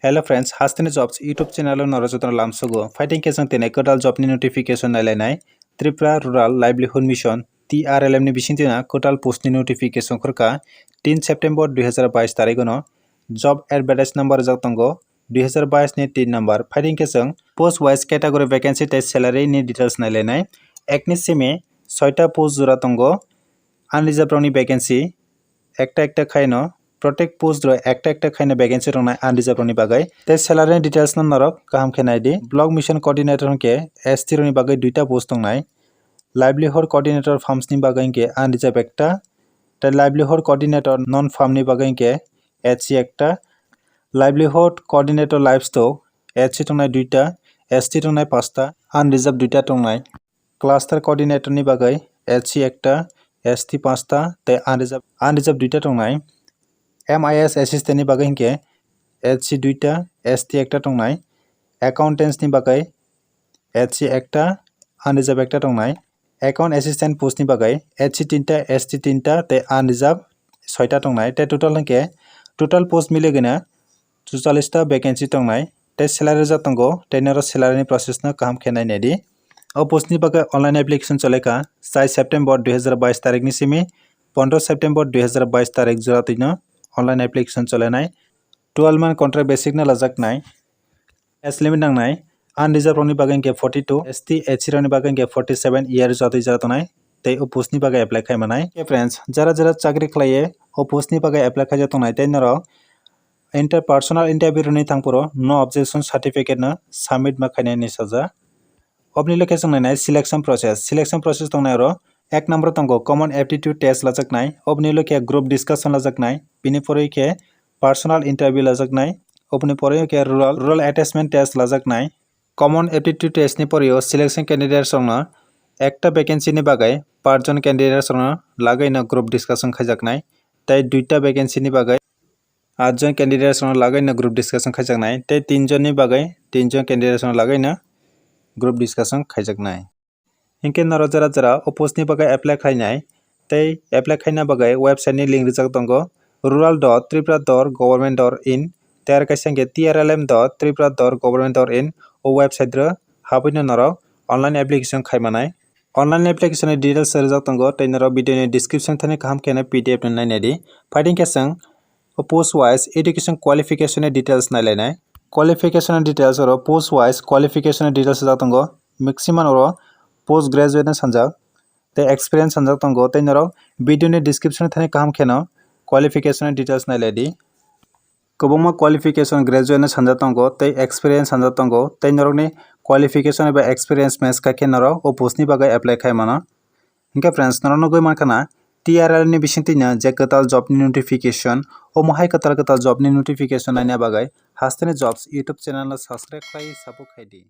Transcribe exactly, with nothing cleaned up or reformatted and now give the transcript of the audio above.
Hello friends, Hasteni Jobs YouTube channel o norok jotono lamsogo. Phaitheng khe chwng tini kwtal job ni notification nailainai. Tripura Rural Livelihood Mission, T R L M ni bisingtwi na kwtal post ni notification khorkha tin September dui hazar bais tarikh no. Job advertise number rijak tongo dui hazar bais ni tin number. Phaitheng khe chwng post wise category vacancy tei salary ni details nailainai. Ekni simi soita post jora tongo. Unreserved rokni vacancy ekta ekta khaino, protect post rok ekta ekta khaino vacancy tongnai unreserved rokni bagwi. Tei salary ni details no norok kaham khe naidi. Block mission coordinator hwnkhe S T rokni bagwi duita post tongnai. Livelihood coordinator farms ni bagwi hwnkhe unreserved ekta, tei livelihood coordinator non farm ni bagwi hwnkhe H C ekta. Livelihood coordinator livestock H C tongnai duita, S T tongnai pasta, unreserved duita tongnai. Cluster coordinator ni bagwi H C ekta, S T pasta tei unreserved, unreserved duita tongnai. M I S assistant ni bagwi hwnkhe H C duita, S T ekta tongnai. Accountants ni bagwi H C ekta, unreserved ekta tongnai. Account assistant post ni bagwi H C tinta, S T tinta tei unreserved soita tongnai. Tei total hwnkhe total post miligwino chuchallis ta vacancy tongnai. Tei salary rijak tongo, tei norok salary ni process no kaham khe nainai di. O post ni bagwi online application cholaikha sai September dui hazar bais tarik ni simi pondro September dui hazar bais tarik jora twino online application cholenai. Twelve month contract basic no lajaknai. Age limit nangnai. Unreserved rokni bagwi hwnkhe forty two, S T, H C rokni bagwi hwnkhe forty seven year jora twi jora tongnai. Tei o post ni bagwi apply khai manai. Okay friends, jara jara chakri khlaiye o post ni bagwi apply khaijak tongnai tei norok inter-, personal interview rwni thangphuru no objection certificate no submit ma khainai hinwi sajak. Oboni loke chwng nainai selection process. Selection process tongnai oro ek number tongo common aptitude test lajaknai. Oboni loke group discussion lajaknai. Bini porwi khe personal interview lajaknai. Oboni porwi khe rural, rural attachment test lajaknai. Common aptitude test ni porwi o selection candidates rokno ekta vacancy ni bagwi paanch jon candidates rokno lagwi no group discussion khaijaknai. Tei duita vacancy ni bagwi aat jon candidates rokno lagwi no group discussion khaijaknai. Tei tin jon ni bagwi tin jon candidates rokno lagwi no group discussion khaijaknai. Hinkhe norok jora jora o post ni bagwi apply khlainai tei apply khaina bagwi website ni link rijak tongo rural dot tripura dot government dot in. Tei aro kaisa hinkhe T R L M dot tripura dot government dot in o website ro habwino norok online application khai manai. Online application ni details rijak tongo tei norok video ni description thani kaham khe no P D F no nainai di. Phaitheng khe chwng o post wise education qualification ni details nailainai. Qualification ni details oro post wise qualification ni details rijak tongo. Maximum oro post graduate no sanjak tei experience sanjak tongo tei norok video ni description thani kaham khe no qualification ni details nailai di. Kwbangma qualification graduate no sanjak tongo tei experience sanjak tongo tei norokni qualification eba experience match kha khe norok o post ni bagwi apply khai mano. Hinkhe friends, norok nugwi mankha na T R L ni bisingtwi no je kwtal job ni notification, omo hai kwtal kwtal job ni notification naina bagwi Hasteni Jobs YouTube channel no subscribe khlai support khai di.